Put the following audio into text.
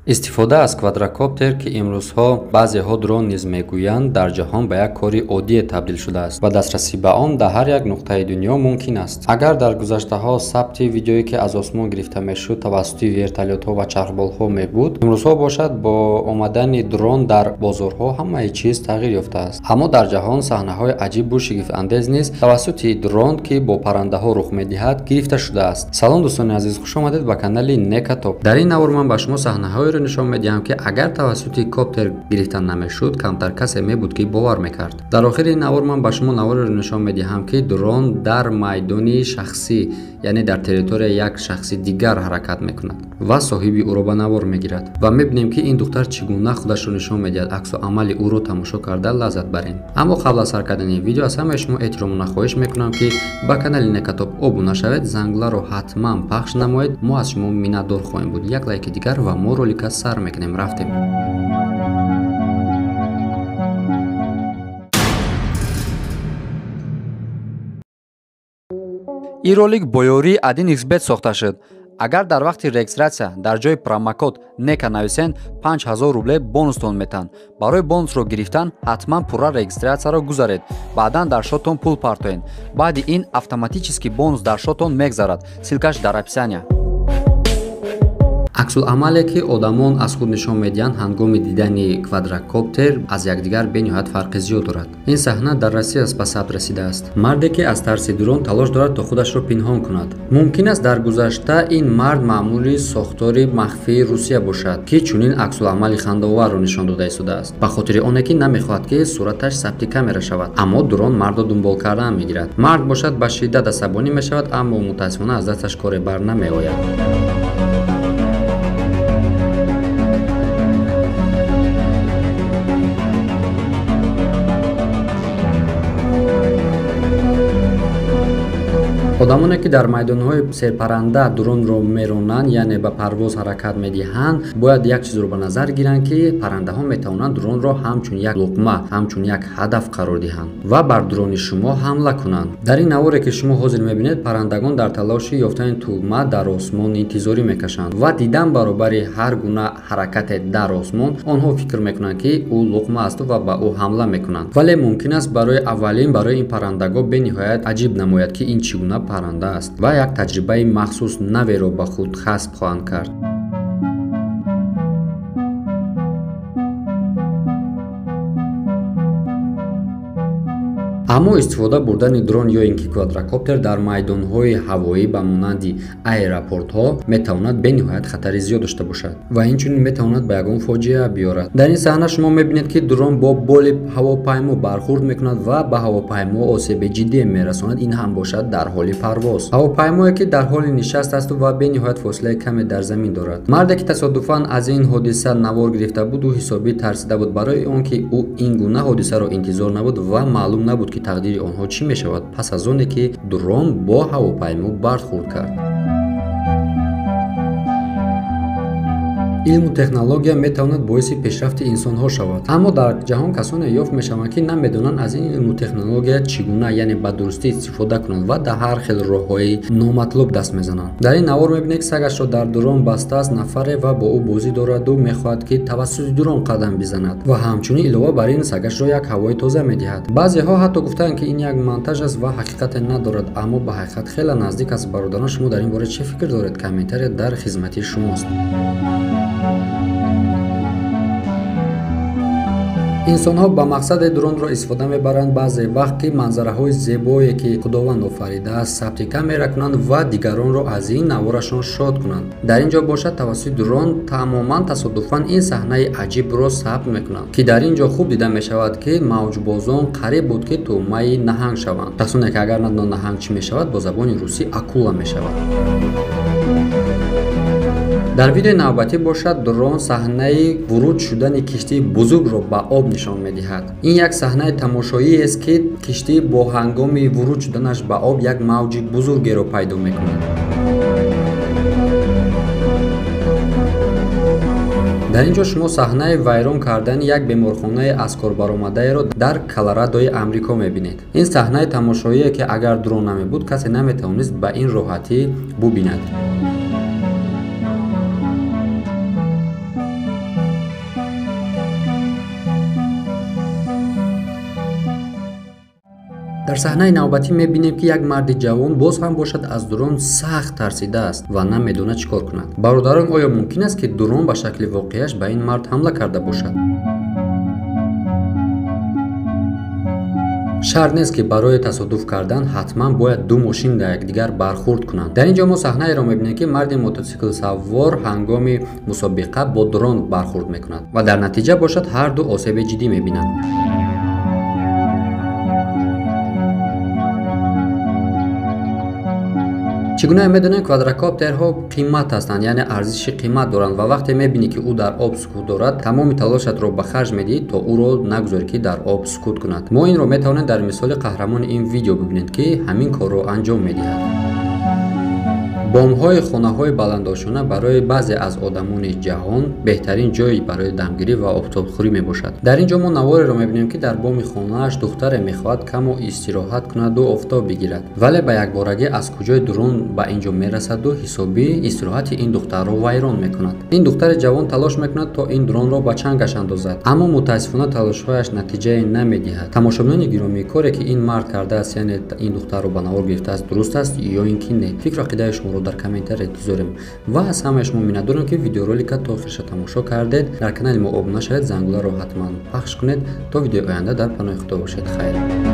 Истифода аз квадрокоптер, ки имрӯзҳо баъзеҳо дрон низ мегӯянд, дар ҷаҳон ба як кори оддие табдил шудааст ва дастрасӣ ба он дар ҳар як нуқтаи дунё мумкин аст. Агар дар гузаштаҳо сабти видеое, ки аз осмон гирифта мешуд, тавассути вертолётҳо ва чархболҳо мебуд, имрӯзҳо бошад бо омадани дрон дар бозорҳо ҳамаи чиз тағйир ёфтааст. Аммо дар ҷаҳон саҳнаҳои аҷибу шигифтандез низ тавассути дрон, ки бо паррандаҳо рух медиҳад, гирифта шудааст. Салом дӯстони азиз, хуш омадед ба канали Некатоп. Дар ин навор ман ба шумо саҳнаҳоеро нишон медиҳам, ки агар тавассути коптер гирифта намешуд, камтар касе мебуд, ки бовар мекард. Дар охири ин навор ман ба шумо навореро нишон медиҳам, ки дрон дар майдони шахсӣ, яъне дар территорияи як шахси дигар ҳаракат мекунад ва соҳиби ӯро ба навор мегирад. Ва мебинем, ки ин духтар чӣ гуна худашро нишон медиҳад. Аксу амали ӯро тамошо карда лаззат барем. Аммо қабл аз сар кардани видео аз ҳамаи шумо эҳтиромона хоҳиш мекунам, ки ба канали Некатоп обуна шавед, зангларо ҳатман пахш намоед. Мо аз шумо миннатдор хоҳем буд. Як лайки дигар ва мо ролика сар мекунем. Рафтем. Ин ролик бо ёрии 1xBet сохта шуд. Агар дар вақти регистратсия дар ҷои промокод НЕКА нависен, 5000 рубле бонустон метаҳанд. Барои бонусро гирифтан ҳатман пурра регистратсияро гузаред, баъдан дар шотон пул партоед. Баъди ин автоматически бонус дар шотон мегзарад. Ссылкаш дар описания. Аксуламале, ки одамон аз худ нишон медиҳанд ҳангоми дидани квадрокоптер, аз якдигар бениҳоят фарқи зиёд дорад. Ин саҳна дар Россия ба сабт расидааст. Марде, ки аз тарси дрон талош дорад, то худашро пинҳон кунад. Мумкин аст, дар гузашта ин мард маъмули сохтори махфии Русия бошад, ки чунин аксуламали хандаоварро нишон дода истодааст, ба хотири оне ки намехоҳад, ки сураташ сабти камера шавад. Аммо дрон мардро дунбол кардан мегирад. Мард бошад ба шиддат асабонӣ мешавад, аммо мутаассифона аз дасташ коре бар намеояд. Одамоне, ки дар майдонҳои серпарранда дронро меронанд, яъне ба парвоз ҳаракат медиҳанд, бояд як чизро ба назар гиранд, ки паррандаҳо метавонанд дронро ҳамчун як луқма, ҳамчун як ҳадаф қарор диҳанд ва бар дрони шумо ҳамла кунанд. Дар ин наворе, ки шумо ҳозир мебинед, паррандагон дар талоши ёфтани тугма дар осмон интизорӣ мекашанд ва дидан баробари ҳар гуна ҳаракате дар осмон онҳо фикр мекунанд, ки ӯ луқма аст ва ба ӯ ҳамла мекунанд. Вале мумкин аст барои аввалин барои ин паррандагон бениҳоят аҷиб намояд, ки ин чӣ гуна парранда аст ва як таҷрибаи махсус наверо ба худ касб хоҳанд кард. Аммо истифода бурдани дрон ё ин ки квадрокоптер дар майдонҳои ҳавоӣ ба монанди аэропортҳо метавонад бениҳоят хатари зиёд дошта бошад ва инчунин метавонад ба ягон фоҷиа биёрад. Дар ин саҳна шумо мебинед, ки дрон бо боли ҳавопаймо бархурд мекунад ва ба ҳавопаймо осеби ҷиддие мерасонад. Ин ҳам бошад дар ҳоли парвоз. Ҳавопаймое, ки дар ҳоли нишаст асту ва бениҳоят фосилаи каме дар замин дорад. Марде, ки тасодуфан аз ин ҳодиса навор гирифта буд, ӯ ҳисобӣ тарсида буд, барои он ки ӯ ин гуна ҳодисаро интизор набуд ва маълум набуд, ки тақдири онҳо чӣ мешавад пас аз оне, ки дрон бо ҳавопаймо бархурд кард. Илму технология метавонад боиси пешрафти инсонҳо шавад, аммо дар ҷаҳон касоне ёфт мешаванд, ки намедонанд аз ин илму технология чӣ гуна, яъне ба дурустӣ истифода кунанд ва дар ҳар хел роҳҳои номатлуб даст мезананд. Дар ин навор мебинед, ки сагашро дар дрон бастааст нафаре ва бо ӯ бозӣ дораду мехоҳад, ки тавассути дрон қадам бизанад ва ҳамчунин илова бар ин сагашро як ҳавои тоза медиҳад. Баъзеҳо ҳатто гуфтаанд, ки ин як монтаж аст ва ҳақиқате надорад, аммо ба ҳақиқат хеле наздик аст. Бародарон, шумо дар ин бора чӣ фикр доред? Комментария дар хизмати шумост. Инсонҳо ба мақсади дронро истифода мебаранд баъзе вақт, ки манзараҳои зебое, ки Худованд офаридааст, сабти камера кунанд ва дигаронро аз ин наворашон шод кунанд. Дар ин ҷо бошад тавассути дрон тамоман тасодуфан ин саҳнаи аҷибро сабт мекунанд, ки дар ин ҷо хуб дида мешавад, ки мавҷбозон қариб буд, ки тӯъмаи наҳанг шаванд. Шахсоне, ки агар надонанд наҳанг чӣ мешавад, бо забони русӣ акула мешавад. Дар видеои навбатӣ бошад дрон саҳнаи вуруд шудани киштии бузургро ба об нишон медиҳад. Ин як саҳнаи тамошоиест, ки киштӣ бо ҳангоми вуруд шуданаш ба об як мавҷи бузургеро пайдо мекунад. Дар ин ҷо шумо саҳнаи вайрон кардани як беморхонаи аз кор баромадаеро дар Колорадои Амрико мебинед. Ин саҳнаи тамошоие, ки агар дрон намебуд, касе наметавонист ба ин роҳатӣ бубинад. Дар саҳнаи навбатӣ мебинем, ки як марди ҷавон боз ҳам бошад аз дрон сахт тарсидааст ва намедонад чӣ кор кунад. Бародарон, оё мумкин аст, ки дрон ба шакли воқеаш ба ин мард ҳамла карда бошад? Шарт нест, ки барои тасодуф кардан ҳатман бояд ду мошин дар якдигар бархӯрд кунанд. Дар ин ҷо мо саҳнаеро мебинем, ки марди мототсиклсавор ҳангоми мусобиқа бо дрон бархӯрд мекунад ва дар натиҷа бошад ҳар ду осеби ҷиддӣ мебинанд. Чӣ гуна медонем, квадрокоптерҳо қимат ҳастанд, яъне арзиши қимат доранд ва вақте мебинӣ, ки ӯ дар об сукут дорад, тамоми талошатро ба харҷ медиҳӣ, то ӯро нагузорӣ, ки дар об сукут кунад. Мо инро метавонем дар мисоли қаҳрамони ин видео бибинем, ки ҳамин корро анҷом медиҳад. Бомҳои хонаҳои баландошёна барои баъзе аз одамони ҷаҳон беҳтарин ҷой барои дамгирӣ ва офтобхӯрӣ мебошад. Дар ин ҷо мо навореро мебинем, ки дар боми хонааш духтаре мехоҳад камо истироҳат кунаду офтоб бигирад, вале ба якборагӣ аз куҷои дрон ба ин ҷо мерасаду ҳисоби истироҳати ин духтарро вайрон мекунад. Ин духтари ҷавон талош мекунад, то ин дронро ба чангаш андозад, аммо мутаассифона талошҳояш натиҷае намедиҳад. Тамошобинони гиромӣ, коре ки ин мард кардааст, яъне ин духтарро ба навор гирифтааст, дуруст аст ё ин ки не? Фикру ақидаи шуморо дар комментария гузорем ва аз ҳамаи шумо миннатдорем, ки видеоролика то охирша тамошо кардед. Дар канали мо обуна шавед, зангуларо ҳатман пахш кунед. То видеои оянда дар паноҳи Худо бошед. Хайр.